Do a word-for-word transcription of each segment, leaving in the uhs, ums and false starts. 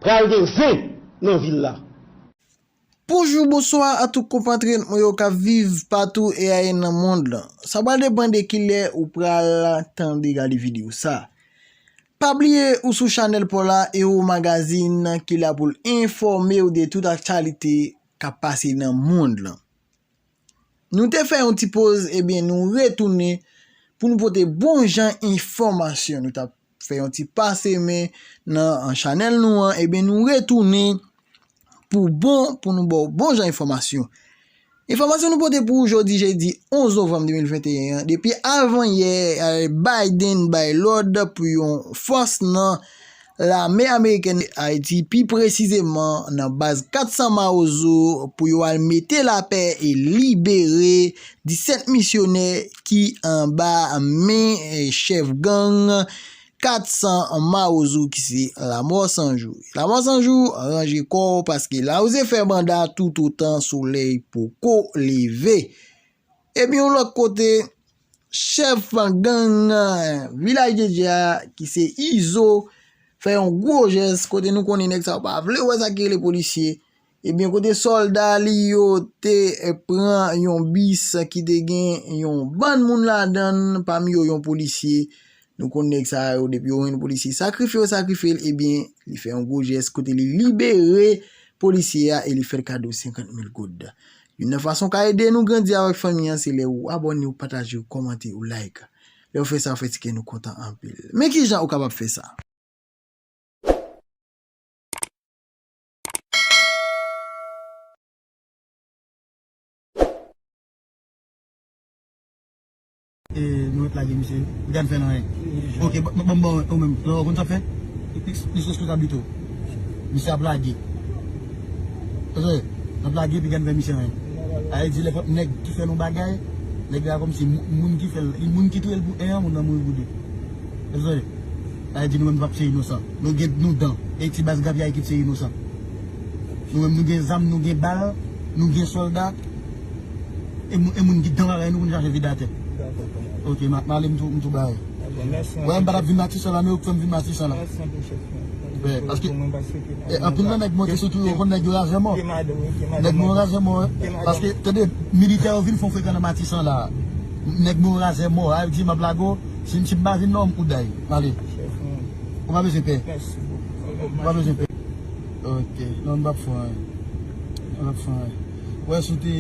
Pral gen zen nan vil la. Bonjou, bonswa a tout konpatriyòt mwen yo k ap viv patou e ayè nan mond lan. Sa pral depann de kilè ou pral tande gade videyo sa. Pa bliye ou sou chanèl pa w la, Ero Magazine ki la pou l enfòme w de tout aktyalite k ap pase nan mond lan. Nou te fè yon ti poz, ebyen, nou retounen pou nou pote bon jan enfòmasyon. Nou t ap fè yon ti pase men nan chanèl nou an, ebyen, nou retounen pou bon, pou nou ba w bon jan enfòmasyon. Enfòmasyon nou pote pou ou jodi jedi onz novanm de mil venteyen an, depi avanyè, eh, Biden bay lòd pou yon fòs nan lame amerikèn Ayiti, pi presizeman nan baz kat san Mawozo, pou yo al mete lapè e libere disèt misyonè ki anba men, eh, chèf gang kat san Mawozo ki se Lanmò San Jou. Lanmò San Jou, ranje kò w paske lawouze fè banda toutotan solèy poko leve. Epi yon lòt kote, chèf gang, eh, Vilaj de Dye a, ki se Izo, fè yon gwo jès kote nou konnen nèg sa yo pa vle wè sa ki rele polisye. Ebyen, kote sòlda li yo te, eh, pran yon bis ki te gen yon bann moun ladan l, pami yo yon polisye. Nou konn nèg sa yo, depi yo jwenn polisye, sakrifye yo sakrifye l, ebyen, li fè yon gwo jès kote li libere polisye a e li fè l kado senkant mil goud. Youn nan fason w ka ede nou grandi avèk fanmi an, se lè ou abòne, ou pataje, ou kòmante, ou like. Lè w fè sa, w fè ti kè nou kontan anpil. Men kijan ou kapab fè sa? E, nou ret lage misye. Piga n fè l anyen. Ok, ban m ba w ou menm. Ou konn sa w fè? Li, li, li sou responsablite w. Misye ap lage. Tande, n ap lage, piga n fè misye anyen. A vle di, lè fòk nèg ki fè l yon bagay, nèg la kòmsi moun, moun ki fè l, li moun ki touye l pou en an, moun nan mouri pou de. Tande, a vle di, nou menm nou p ap se inosan. Nou gen nou dan. E ti baz grapyay ki se inosan. Nou menm nou gen zam, nou gen bal, nou gen sòlda. E moun, e moun ki dan bagay nou pou n chache vide atè. Dakò, kòmandan. Ok, m a, m ale, m tou, m tou bay. Dakò, mèsi anpil, chèf. Wè, m pa t ap vin Matisan la, men ou k fè m vin Matisan la. Mèsi anpil, chèf. Wè, paske, e, anpil nan nèg monte sou tou yo, konn nèg yo razè mò. Nèg mwen razè mò, wi. Paske, tande, militè yo vin fè yon frekan nan Matisan la. Nèg mwen razè mò, a di m ap lage w, si, si m pa vin non, m kouday. M ale. Chèf, mwen. Ou pa bezwen pè. Mèsi bokou. Ou pa bezwen pè. Ok, non, m p ap fè anyen. M p ap fè anyen. Wè, si w te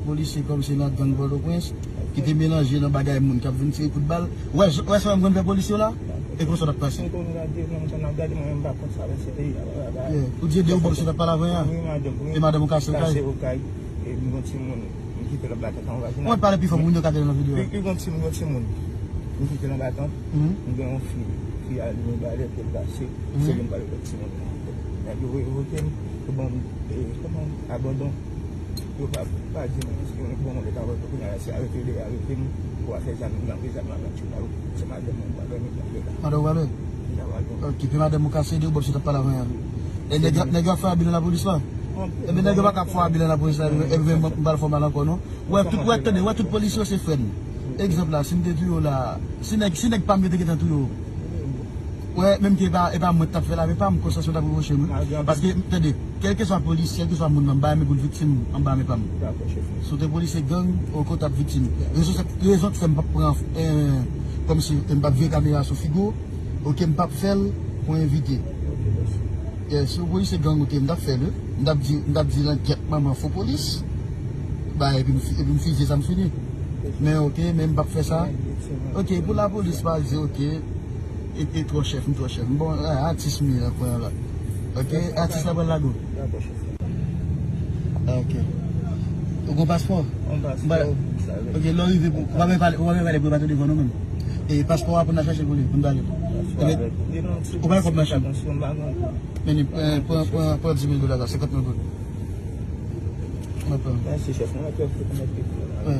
polisye kòmsi nan gang Pòtoprens, ki te melanje nan bagay moun k ap vin tire kout bal. Wè, wè sa m konn fè polisye w la? E konsa w t ap pase. M konn gade, non, m konn ap gade, mwen menm m pa kont sa, men se peyi a, a, a. Yeah. Ou di e de ou polisye t ap pale avè a? Wi, madanm, wi. E madanm ou kase okay? Kase okay. E m gon timoun. M kite l ap batè tan vajinal. Ou mèt pale pi fò pou moun yo ka tande nan videyo a. Li, li gon timoun, gon timoun. M kite l anba tant. Mhm. M gen yon fi, fi a li gen balè, pou l kase. Mhm. Se li m pale lòt timoun. Nèg yo revoke m, yo ban m, e, kòman, abandon. Yo pa, pa di m anyen, se yo bon, yo ta wè, kounye a, se arete yo dwe arete m, pou afè zam, m nan prizon, m nan tribinal, se madanm mwen, m pa dòmi, m nan prizon. Madanm ou pale? M ta pale. Ok, pi madanm ou kase, e de ou polisye t ap pale avè a. E nèg, nèg yo ap fè abi nan lapolis la? Ebyen, nèg yo pa ka ap fè abi nan lapolis la, ebyen, m, m pral fè w mal ankò, non. Wè, tout, wè, tande, wè, tout polisye yo se frè n. Egzanp la, si m te touye w la, si nèg, si nèg pa m yo te gentan touye w, wè, menm ke e pa, e pa mwen k t ap fè lavi pa m, konsyans mwen t ap reproche m, wi. Paske, tande, kèlkeswa polis, kèlkeswa moun nan, m pa renmen pou l viktim anba men pa m. Dakò, chèf. Si w te polisye gang, oke, w t ap viktim. Rezon, rezon k fè m p ap pran, eh, kòmsi m p ap vire kamera sou figi w, oke, m p ap fè l pou envite. Yeah, si w polisye gang ou te, m t ap fè l, wi. M t ap di, m t ap di lankèt manman fo polis. Ba, epi m fi-, epi m fizye sa, m fini. Men, oke, men m p ap fè sa. Oke, pou lapolis pa di, oke, e, e twò chèf, m twò chèf. Bon, a, atis m ye la, kounye a la. Oke, atis la pral lage w. Oke. Ou gon paspò? Gon paspò. Oke, lè w rive, ou pa bezwen pale, ou pa bezwen pale pou yo pa tande vwa nou menm. E paspò a pou n al chache l pou li, pou n ba li. Ou pa gen kòb machin? Men, eh, pran, pran, pran dis mil dola la, senkant mil goud. Mwen pran. Mèsi, chèf. Mwen mèt wè pou mèt peye pou yo la. Wi.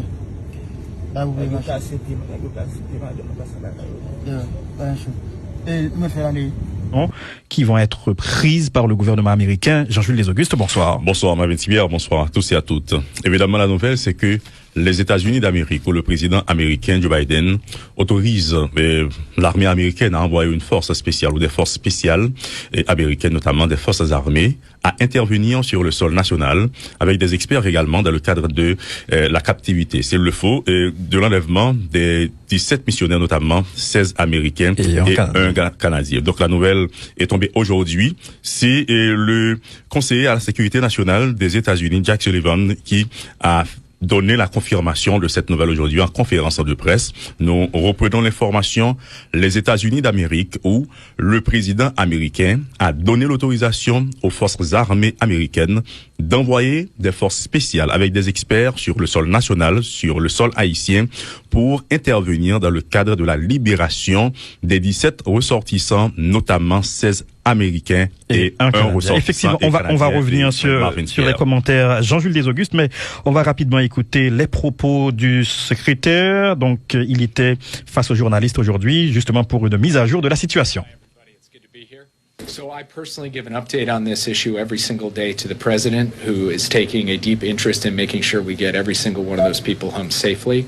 Ba pou peye machin. Nèg yo kase pye, nèg yo kase pye madanm nan, pase lakay yo. Yeah, pa gen chou. E, nou mèt fè l ale. Qui vont être prises par le gouvernement américain. Jean-Jules Lézoguste, bonsoir. Bonsoir, Marvin Tibière, bonsoir à tous et à toutes. Évidemment, la nouvelle, c'est que Les États-Unis d'Amérique, où le président américain Joe Biden autorise euh, l'armée américaine à envoyer une force spéciale ou des forces spéciales euh, américaines, notamment des forces armées, à intervenir sur le sol national, avec des experts également dans le cadre de euh, la captivité, s'il le faut, euh, de l'enlèvement des dix-sept missionnaires, notamment seize Américains et un Canadien. Donc la nouvelle est tombée aujourd'hui. C'est euh, le conseiller à la sécurité nationale des États-Unis, Jack Sullivan, qui a donné la confirmation de cette nouvelle aujourd'hui en conférence de presse. Nous reprenons l'information. Les États-Unis d'Amérique, où le président américain a donné l'autorisation aux forces armées américaines d'envoyer des forces spéciales avec des experts sur le sol national, sur le sol haïtien, pour intervenir dans le cadre de la libération des dix-sept ressortissants, notamment seize Américains et un Canadien. Effectivement, on va, on va revenir sur, sur les commentaires Jean-Jules Desauguste, mais on va rapidement écouter les propos du secrétaire. Donc, euh, il était face aux journalistes aujourd'hui, justement pour une mise à jour de la situation. So I personally give an update on this issue every single day to the president, who is taking a deep interest in making sure we get every single one of those people home safely.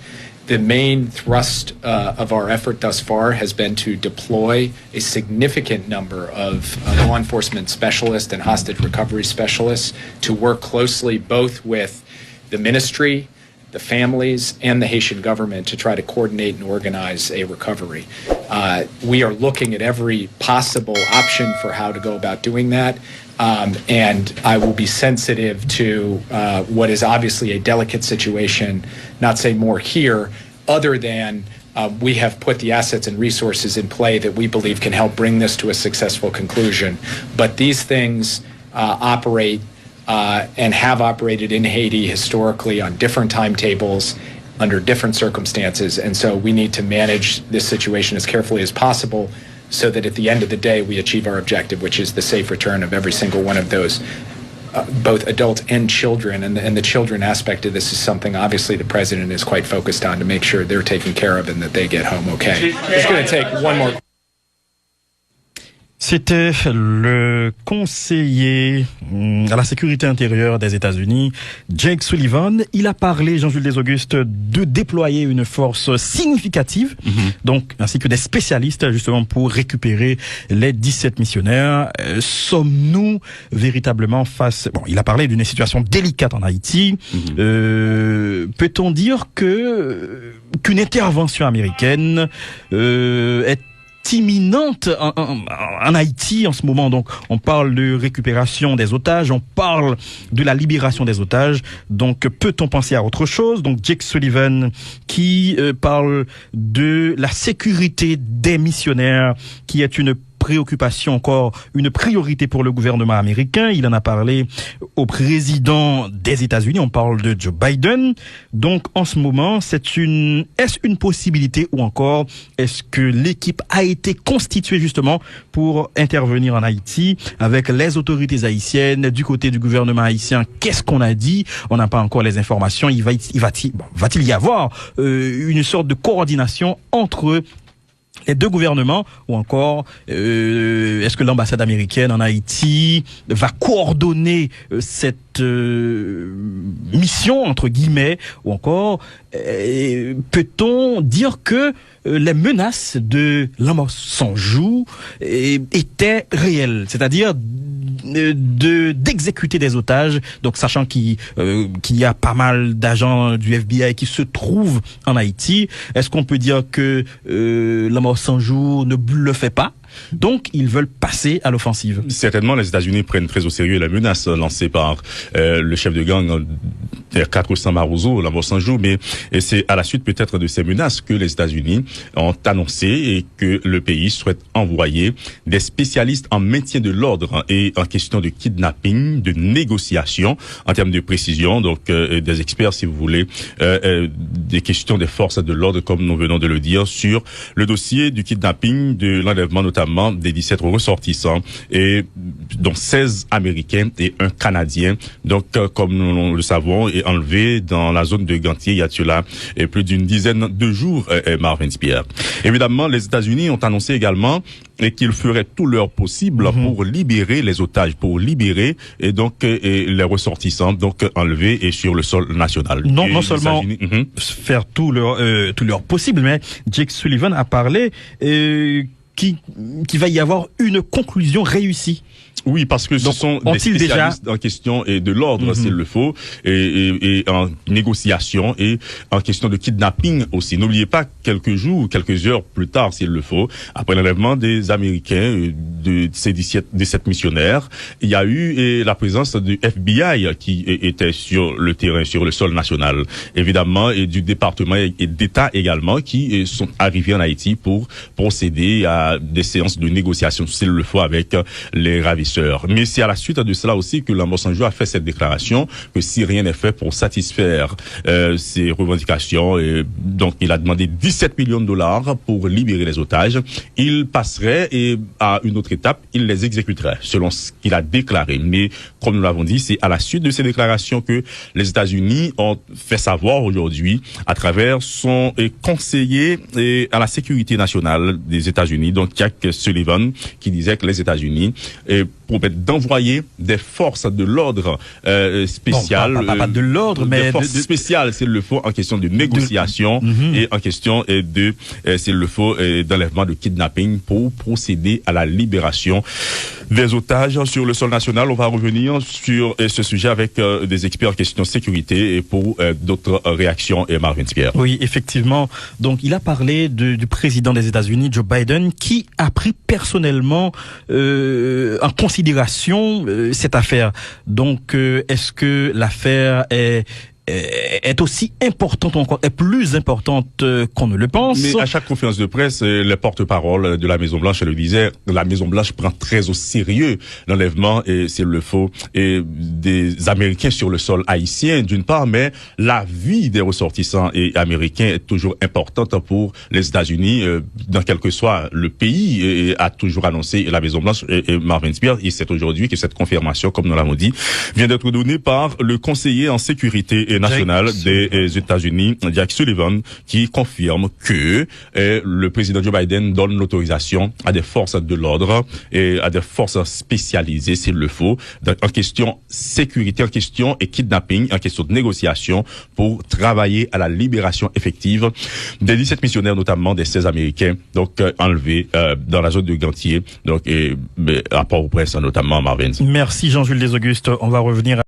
The main thrust uh, of our effort thus far has been to deploy a significant number of uh, law enforcement specialists and hostage recovery specialists to work closely both with the ministry, the families, and the Haitian government to try to coordinate and organize a recovery. Uh, we are looking at every possible option for how to go about doing that. Um, and I will be sensitive to uh, what is obviously a delicate situation, not say more here, other than uh, we have put the assets and resources in play that we believe can help bring this to a successful conclusion. But these things uh, operate uh, and have operated in Haiti historically on different timetables under different circumstances. And so we need to manage this situation as carefully as possible so that at the end of the day, we achieve our objective, which is the safe return of every single one of those, uh, both adults and children. And the, and the children aspect of this is something, obviously, the president is quite focused on to make sure they're taken care of and that they get home okay. It's going to take one more. C'était le conseiller mm, à la sécurité intérieure des États-Unis, Jake Sullivan. Il a parlé, Jean-Jules Desauguste, de déployer une force significative, donc, ainsi que des spécialistes, justement, pour récupérer les dix-sept missionnaires. Euh, sommes-nous véritablement face... Bon, il a parlé d'une situation délicate en Haïti. Euh, peut-on dire que qu'une intervention américaine euh, est imminente en, en- en Haïti en ce moment. Donc, on parle de récupération des otages, on parle de la libération des otages. Donc, peut-on penser à autre chose? Donc, Jake Sullivan qui euh, parle de la sécurité des missionnaires, qui est une préoccupation encore, une priorité pour le gouvernement américain. Il en a parlé au président des États-Unis. On parle de Joe Biden. Donc, en ce moment, c'est une, est-ce une possibilité ou encore est-ce que l'équipe a été constituée justement pour intervenir en Haïti avec les autorités haïtiennes, du côté du gouvernement haïtien? Qu'est-ce qu'on a dit? On n'a pas encore les informations. Il va, il va, bon, va-t-il y avoir euh, une sorte de coordination entre les deux gouvernements ou encore euh, est-ce que l'ambassade américaine en Haïti va coordonner euh, cette euh, mission, entre guillemets, ou encore euh, peut-on dire que euh, les menaces de la mort cent jours euh, étaient réelles, c'est-à-dire euh, de d'exécuter des otages, donc sachant qu'il euh, qu'il y a pas mal d'agents du F B I qui se trouvent en Haïti, est-ce qu'on peut dire que euh, la mort cent jours ne bluffait pas? Donc, ils veulent passer à l'offensive. Certainement, les États-Unis prennent très au sérieux les menaces lancées par euh, le chef de gang euh, quatre cents Mawozo, la mort cent jours, mais et c'est à la suite peut-être de ces menaces que les États-Unis ont annoncé et que le pays souhaite envoyer des spécialistes en maintien de l'ordre et en question de kidnapping, de négociation, en termes de précision, donc euh, des experts, si vous voulez, euh, euh, des questions des forces de l'ordre, comme nous venons de le dire, sur le dossier du kidnapping, de l'enlèvement notamment des dix-sept ressortissants, et dont seize Américains et un Canadien. Donc, euh, comme nous le savons, enlevés dans la zone de Gantier il y a de cela, euh, plus d'une dizaine de jours, euh, euh, Marvin Pierre. Évidemment, les États-Unis ont annoncé également et qu'ils feraient tout leur possible pour libérer les otages, pour libérer et donc euh, et les ressortissants donc enlevés et sur le sol national. Non, et non seulement faire tout leur, euh, tout leur possible, mais Jake Sullivan a parlé euh, qui, qu'il va y avoir une conclusion réussie. Oui, parce que ce sont des spécialistes déjà en question et de l'ordre, mm -hmm. s'il le faut, et, et, et en négociation et en question de kidnapping aussi. N'oubliez pas, quelques jours, quelques heures plus tard, s'il le faut, après l'enlèvement des Américains, euh, de ces dix-sept, dix-sept missionnaires, il y a eu euh, la présence du F B I qui euh, était sur le terrain, sur le sol national, évidemment, et du département d'État également, qui euh, sont arrivés en Haïti pour procéder à des séances de négociation, s'il le faut, avec euh, les ravisseurs. Mais c'est à la suite de cela aussi que Lanmò San Jou a fait cette déclaration que si rien n'est fait pour satisfaire euh, ces revendications, et donc il a demandé dix-sept millions de dollars pour libérer les otages, il passerait et, à une autre étape, il les exécuterait, selon ce qu'il a déclaré. Mais comme nous l'avons dit, c'est à la suite de ces déclarations que les États-Unis ont fait savoir aujourd'hui à travers son euh, conseiller euh, à la sécurité nationale des États-Unis, donc Jack Sullivan, qui disait que les États-Unis euh, promettent d'envoyer des forces de l'ordre euh, spéciales, bon, pas, pas, pas de l'ordre, euh, mais des forces de, de, spéciales, s'il le faut, en question de négociation de, mm -hmm. et en question euh, de, euh, s'il le faut, euh, d'enlèvement, de kidnapping pour procéder à la libération des otages sur le sol national. On va revenir sur euh, ce sujet avec euh, des experts en question sécurité et pour euh, d'autres réactions. Et Marvin Pierre. Oui, effectivement. Donc, il a parlé de, du président des États-Unis, Joe Biden, qui a pris personnellement euh, en considération euh, cette affaire. Donc, euh, est-ce que l'affaire est est aussi importante ou encore est plus importante euh, qu'on ne le pense. Mais à chaque conférence de presse, euh, les porte-parole de la Maison-Blanche le disaient, la Maison-Blanche prend très au sérieux l'enlèvement, et s'il le faut, et des Américains sur le sol haïtien, d'une part, mais la vie des ressortissants et américains est toujours importante pour les États-Unis, euh, dans quel que soit le pays, et, et a toujours annoncé la Maison-Blanche et, et Marvin Pierre, et c'est aujourd'hui que cette confirmation, comme nous l'avons dit, vient d'être donnée par le conseiller en sécurité nationale des euh, États-Unis, Jack Sullivan, qui confirme que euh, le président Joe Biden donne l'autorisation à des forces de l'ordre et à des forces spécialisées, s'il le faut, dans- en question sécurité, en question et kidnapping, en question de négociation pour travailler à la libération effective des dix-sept missionnaires, notamment des seize Américains, donc euh, enlevés euh, dans la zone de Gantier, donc et, mais à Port-au-Prince notamment, Marvin. Merci Jean-Jules Desaugustes. On va revenir